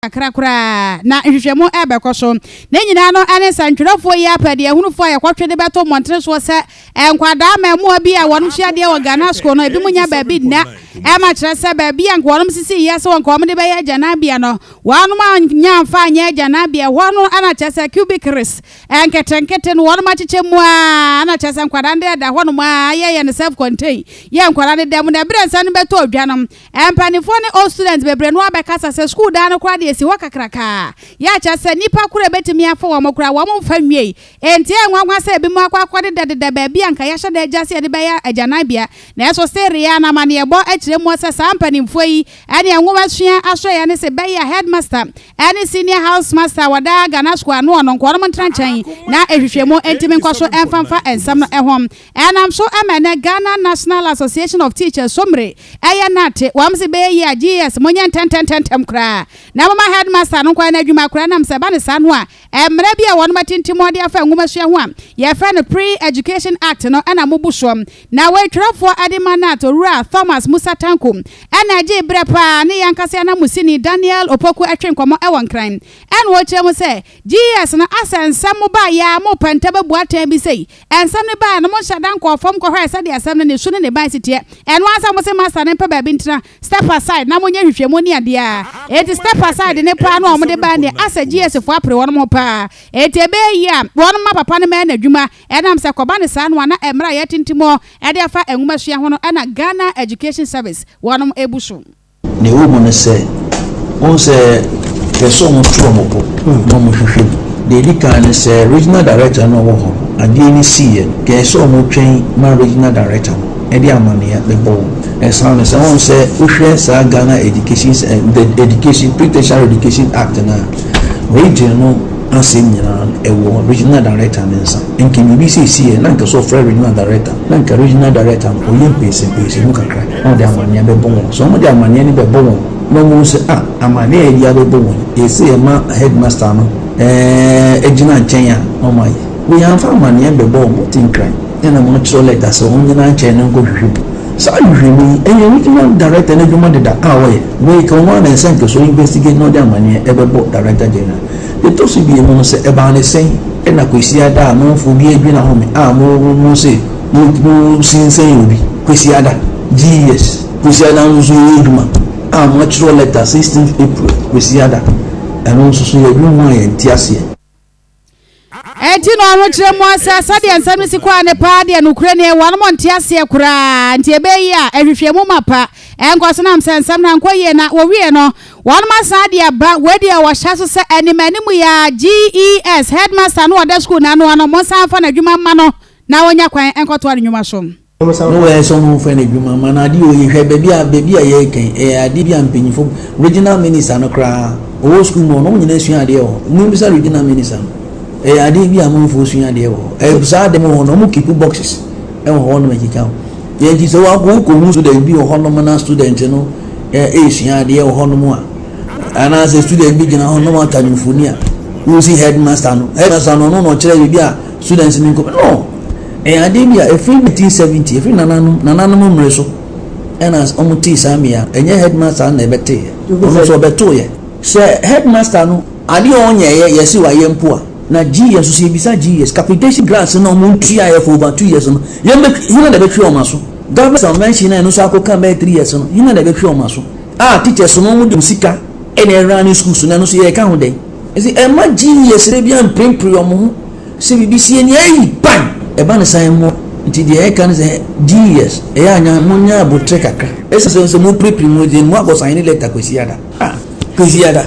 Kakra koraa na nhwehwɛmu rebɛkɔ so. Ne nyinaa no ne nsɛntwerɛfoɔ yi apɛdeɛhunufoɔ a yɛkɔtwe de bɛto mmɔntene soɔ sɛ nkwadaa mmaamua bi a wɔnom sua adeɛ wɔ Ghana School no ebinom nya baabi nna ɛma kyerɛ sɛ baabi a nka wɔnom sisi yɛ sɛ nka wɔn de bɛyɛ agyananbea no wɔnom annya amfa anyɛ agyananbea ɛhɔ no na kyerɛ sɛ cubicles nketenkete no wɔnom akyekyɛ mu ara na kyerɛ sɛ nkwadaa no de da hɔnom ara yɛyɛ no self contain yɛ nkwadaa no da mu na ɛberɛ nsa no bɛtɔ odwa no Mpanimfoɔ ne old students bebree no ara bɛkasa sɛ sukuu dan no koraa deɛ ɛsi hɔ kakrakaa. Yɛ a kyerɛ sɛ nnipa koro a ɛbɛtumi afa wɔn koraa wɔn mfa nwiei. Enti ɛyɛ nwanwa sɛ ebinom akɔ akɔdedadeda baabi a anka yɛahyɛ da agya sɛ yɛde bɛyɛ agyananbea. Nanso sereɛ anaa amanneɛbɔ kyerɛ mu sɛ saa mpanimfoɔ yi ne nwomasua asoɛeɛ ne se bɛyɛ a headmaster ne senior housemaster a wɔda Ghanasco ano ɔno nko wɔnom ntena nkyɛn na nhwehwɛmu ntumi nkɔ so mfa mfa nsɛm no ho. Ɛnam so ma ɛnnɛ Ghana National Association of Teachers so mmere ɛyɛ nate wɔn se bɛyɛ yie a GES monyɛ ntɛntɛntɛntɛm koraa na moma headmaster no nkɔyɛ n'adwuma koraa nam sɛ ɛba no saa no a mmara bi a wɔnom atintim de afa nwomasua ho a yɛfrɛ no Pre-Education Act no na mobu soɔ. Na wei twerɛfoɔ de ma nat Owura Thomas Musa Tanko ɛna ɛgyee berɛ paa ne yɛn ankasa yɛn ananmusini Daniel Opoku ɛtwe nkɔmmɔ ɛwɔ Nkran ɛna ɔkyerɛ mu sɛ GES no asɛ nsɛm mo baeɛ a mopɛ ntɛm abu atɛn bi sei Nsɛm no baeɛ no, monhyɛ da nkɔɔ fam nkɔhwɛɛ sɛdeɛ asɛm no ne su ne ne ban si teɛ. Ɛno ara sɛ mose master no mpɛ baabi ntena, step aside, na monyɛ nhwehwɛmu ne adeɛ a. Enti step aside no paa no a wɔde baeɛ no deɛ, asɛ GS foɔ apere wɔnom ho paa. Enti ɛbɛyɛ yie a, wɔnom mma papa no mmɛyɛ n'adwuma. Ɛnam sɛ kɔba no saa no a, na mmara a yɛatintim hɔ de afa nwomasua ho no na Ghana Education Service wɔnom bu so. Nea ɛwɔ mu ne sɛ, wohu sɛ ɛsɛ sɛ wɔto wɔn bo na wɔhwehwɛ mu. Deɛ ɛdi kan ne sɛ, regional director no a ɔwɔ hɔ no, adeɛ no siiɛ no, nka ɛsɛ sɛ wɔtwɛn ma regional director no de amanneɛ bɛbɔ wɔn. Ɛsan ne sɛ, wohu sɛ wohwɛ saa Ghana Education, the Education, Pre-Tertiary Education Act no a, region no asɛm nyinaa no, ɛwɔ regional director no nsa. Nka biribi sei siiɛ na nka sɛ ɔfrɛ regional director, na nka regional director no ɔyɛ mpɛnsɛmpɛnsɛmu kakra. Na wɔde amanneɛ bɛbɔ wɔn. Sɛ wɔde amanneɛ no bɛbɔ wɔn na wɔhu sɛ, ah, amanneɛ a yɛde abɛbɔ wɔn yi, ɛsɛ sɛ yɛma headmaster no gyina nkyɛn a, na wɔayɛ. Wei amfa amanneɛ bɛbɔ wɔn, wɔte nkran na wɔakyerɛw lɛta sɛ wɔnnyina nkyɛn na nkɔhwehwɛ mu. Saa nhwehwɛmu yi, ɛyɛ regional director no adwuma deda a ɔyɛ. Wei ka wɔn ara na ɛsɛ nka sɛ ɔinvestigate na ɔde amanneɛ bɛbɔ director general. Deɛ ɛtɔ so mmienu no, sɛ ɛbaa no sɛn na Kwasiada a amanfoɔ bi adwene ahome a mo mo se Mo mo sensɛn obi Kwasiada GES Kwasiada nso so yɛyɛ adwuma a mo atwerɛ letter 16th April Kwasiada ɛno nso so yɛdwene ho a yɛnte aseɛ. Enti na ɔno kyerɛ mu sɛ sɛdeɛ nsɛm no si kɔɔ ne paa deɛ nokorɛ nie wɔnom nte aseɛ koraa nti ɛbɛyɛ yie a ɛhwehwɛmu mapa ɛnkɔ so nam sɛ nsɛm no ankɔ yie na wɔwie no wɔnom asan de aba wei deɛ wɔhyɛ so sɛ anim anim yi ara GES headmaster no ɔda sukuu no ano ano monsan mfa n'adwuma mma no na ɔnya kwan nkɔtoa ne nnwuma so. No wɛ sɛ ɔmo nfrɛ no adwuma ma no adeɛ oye hwɛ baabi a baabi a yɛreka yi ɛyɛ adeɛ bi a mpanyinfo regional minister no koraa ɔwɔ sukuu mu hɔ no ɔmo nyinaa sua adeɛ wɔ hɔ mo mbisa regional minister no ɛyɛ adeɛ bi a amanfoɔ sua adeɛ wɔ hɔ ɛyɛ saa adeɛ mu wɔ hɔ no ɔmo keep boxes ɛwɔ hɔ nom ɛkeka ho yɛn ti sɛ wakɔ wokɔ hu student bi wɔ hɔ nom na student no ɛresua adeɛ wɔ hɔ nom a anaasɛ student bi gyina hɔ nom atwa ne mfoni a wosi headmaster no headmaster no ɔno na ɔkyerɛ biribi a Students no nkɔ no ɛyɛ adeɛ bi a ɛfiri 1970 ɛfiri nananom nananom mmere so ɛna wɔn tee saa mmea ɛnyɛ headmaster na ɛbɛteeɛ ɔno nso ɔbɛtoeɛ sɛ headmaster no adeɛ a ɔnyɛeɛ yɛse wayɛ mpo a na GES nso sɛ yɛbisa GES capitation grants no a wɔn ntuaeɛ for over 2 years no yɛn bɛ hena na ɛbɛtwe wɔn aso government subvention na ɛno nso akɔka bɛyɛ 3 years no hena na ɛbɛtwe wɔn aso a teachers no wɔn de wɔn sika ɛna ɛran ne schools no ɛno nso yɛka ho dɛn. Enti ɛmma GES da biara mprempren wɔn ho sɛ biribi si ani ayi pan! Ɛba no saa mmoa. Nti deɛ yɛka ne sɛ GES ɛyɛ a nya monya aboterɛ kakra. Ɛsiane sɛ moprepre mo nti moakɔ sign letter Kwasiada. Ah! Kwasiada.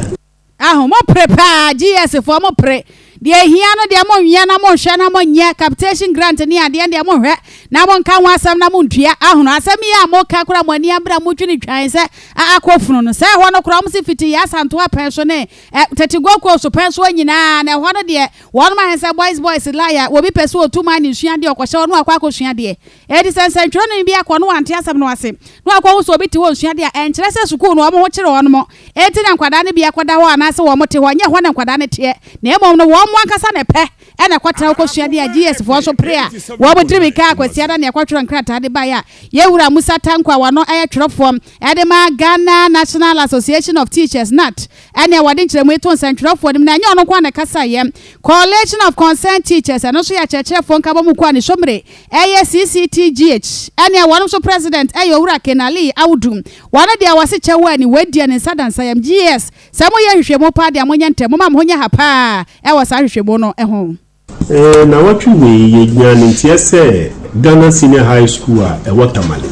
Aho, mo pere paa, GES foɔ mo pere. Deɛ ɛhia no deɛ mo nwea na mo nhwɛ na mo nyɛ, capitation grant ne adeɛ deɛ mo nhwɛ na mo nka ho asɛm na mo ntua. Ahono, asɛm yi a mo ka koraa mo ani abere a mo twene twan sɛ akɔ funu no, sɛ ɛhɔ no koraa wɔn se fiti yɛ Asantewa pɛn so ne Ɛ, tete Gold Coast pɛn soɔ nyinaa, na ɛhɔ no deɛ, wɔnom ayɛ sɛ boys boys lie a, obi pɛ sɛ ɔtu man ne sua adeɛ, ɔkɔhyɛ hɔ na wakɔ akɔsua adeɛ. Enti sɛ nsɛntwerɛni bi akɔ na wante asɛm no ase, na wakɔhu sɛ obi te hɔ resua adeɛ a, ɛnkyerɛ sɛ sukuu no wɔn ho kyere wɔnom, enti na nkwadaa no bi akɔda hɔ anaasɛ wɔn te hɔ. Ɛnyɛ hɔ na nkwadaa no teɛ, na mmom no wɔn. ankasa na ɛpɛ ɛna ɛkɔtena hɔ kɔsua adeɛ a GS foɔ nso pere a wɔn tiri kaa Kwasiada na ɛkɔtwerɛ nkrataa de baeɛ a yɛwura Musa Tanko a wɔno ɛyɛ twerɛfoɔ ɛde ma Ghana National Association of Teachers, GNAT, ɛne wɔde nkyerɛmu yi to nsɛntwerɛfoɔ no mu. Na ɛnyɛ ɔno nko a na ɛkasaeɛ. Coalition of Concerned Teachers, ɛno nso yɛ akyerɛkyerɛfoɔ nkabɔ mu kuo a ne sommere ɛyɛ CCTGH, ɛne wɔn nso president ɛyɛ Owura Kenali Awudu. Wɔn deɛ wɔse kyɛw a ni wɔadi ne nsa dansa yam GES sɛ moyɛ nhwehwɛmu paa deɛ, monyɛ ntɛm, moma mo ho nyɛ ha paa ɛwɔ saa nhwehwɛmu no ho. Na wɔtwe wei yɛnya ne nteɛ sɛ Ghana Senior High School a ɛwɔ Tamale,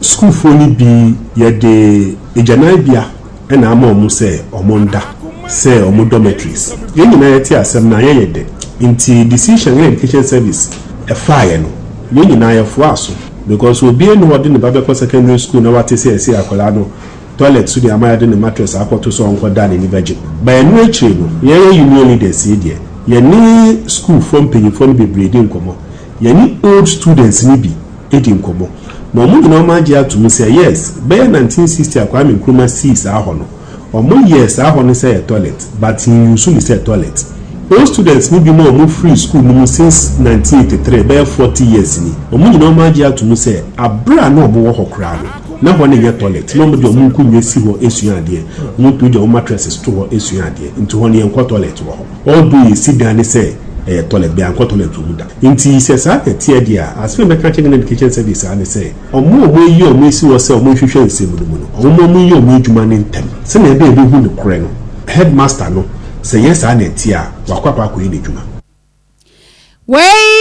sukuufoɔ no bi yɛde agyananbea ɛna ama ɔmo sɛ ɔmo nda sɛ ɔmo dormitories. Yɛn nyinaa yɛte asɛm na yɛyɛ dɛ, nti decision yɛn Education Service ɛfaeɛ no, yɛn nyinaa yɛfoa so, because obiara ni wɔde ne ba bɛkɔ secondary school na wate sɛ ɛsɛ akwadaa no toilet so de ama yɛde ne mattress akɔto so ɔnkɔda n'ani bɛgye. Bɛyɛ akyire no, yɛyɛ union leaders yi deɛ, yɛne schoolfoɔ mpanyinfoɔ no bebree di nkɔmɔ, yɛne old students ni bi di nkɔmɔ, na wɔn nyinaa wɔn agye atum sɛ yes, bɛyɛ 1960 a Kwame Nkrumah sii saa hɔ no, wɔn yɛ saa hɔ no sɛ yɛ toilet, but nyusu ne sɛ toilet. Old students ni bi mu a wɔn firi school no mu since 1983, bɛyɛ 40 years ni, wɔn nyinaa wɔn agye atum sɛ abere a na wɔn wɔ hɔ koraa no, na hɔ no nyɛ toilet, na wɔn de wɔn nkonnwa si hɔ esua adeɛ, wɔn tumi de wɔn mattresses to hɔ esua adeɛ, nti hɔ no yɛn nkɔ toilet wɔ hɔ. Although yɛsi dan ne sɛ ɛyɛ toilet, bɛyɛ ankɔ toilet wɔ mu da. Nti sɛ saa na ɛteɛ deɛ a, asɛm bɛka kyerɛ Ghana Education Service a ne sɛ ɔmo a ɔmo ayi ɔmo esi hɔ sɛ ɔmo nhwehwɛ nsɛm no mu no, ɔmo yi ɔmo adwuma ne ntɛm sɛnea ɛbɛyɛ ɛbɛhu ne korɛ no. Headmaster no, sɛ yɛ saa na ɛteɛ a, wakɔ akɔyɛ n'adwuma. Wei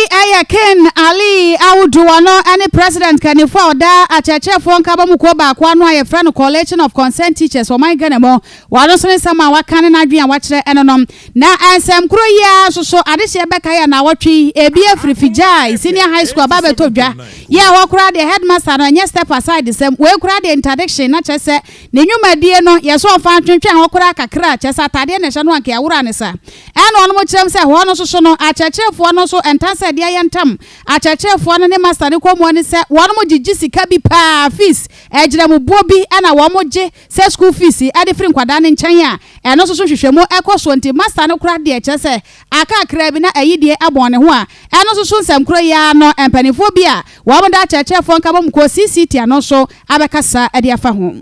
ɛyɛ Ken Ali Awudu, wɔno ne president kanifo a ɔda akyerɛkyerɛfoɔ nkabɔ mu kuo baako ano a yɛfrɛ no Coalition of Concerned Teachers ɔman Ghana mu. Wɔno nso ne nsɛm a waka ne n'adwene a wakyerɛ ɛno no. Na nsɛm koro yi ara nso so adehyeɛ bɛka yɛ naawɔtwe yi ebi afiri Fijai Senior High School aba abɛtɔ dwa yɛ hɔ koraa deɛ, headmaster no ɛnyɛ step aside sɛm wei koraa deɛ, interdiction na kyerɛ sɛ ne nnwumadie no yɛ so ɔmfa ntwentwɛn hɔ koraa kakra, kyerɛ sɛ atadeɛ na ɛhyɛ no anka yɛawora ne sa. Ɛna ɔnom kyerɛm sɛ hɔ no nso so no, akyerɛkyerɛfoɔ no nso ɛntan sɛ ɛde ayɛ ntam akyerɛkyerɛfoɔ no ne master no kɔmmuo ne sɛ wɔnom gyegye sika bi paa, fees agyinamubuo bi ɛna wɔn gye sɛ school fees ɛde firi nkwadaa no nkyɛn a ɛno nso so hwehwɛmu ɛkɔ soɔ. Nti master no koraa deɛ, kyerɛ sɛ akakra bi na ɛyi deɛ abɔn ne ho a, ɛno nso so nsɛm koro yi ara no, mpanimfoɔ bi a wɔn da akyerɛkyerɛfoɔ nkabɔ mu kɔ CCT ano nso abɛkasa ɛde afa ho.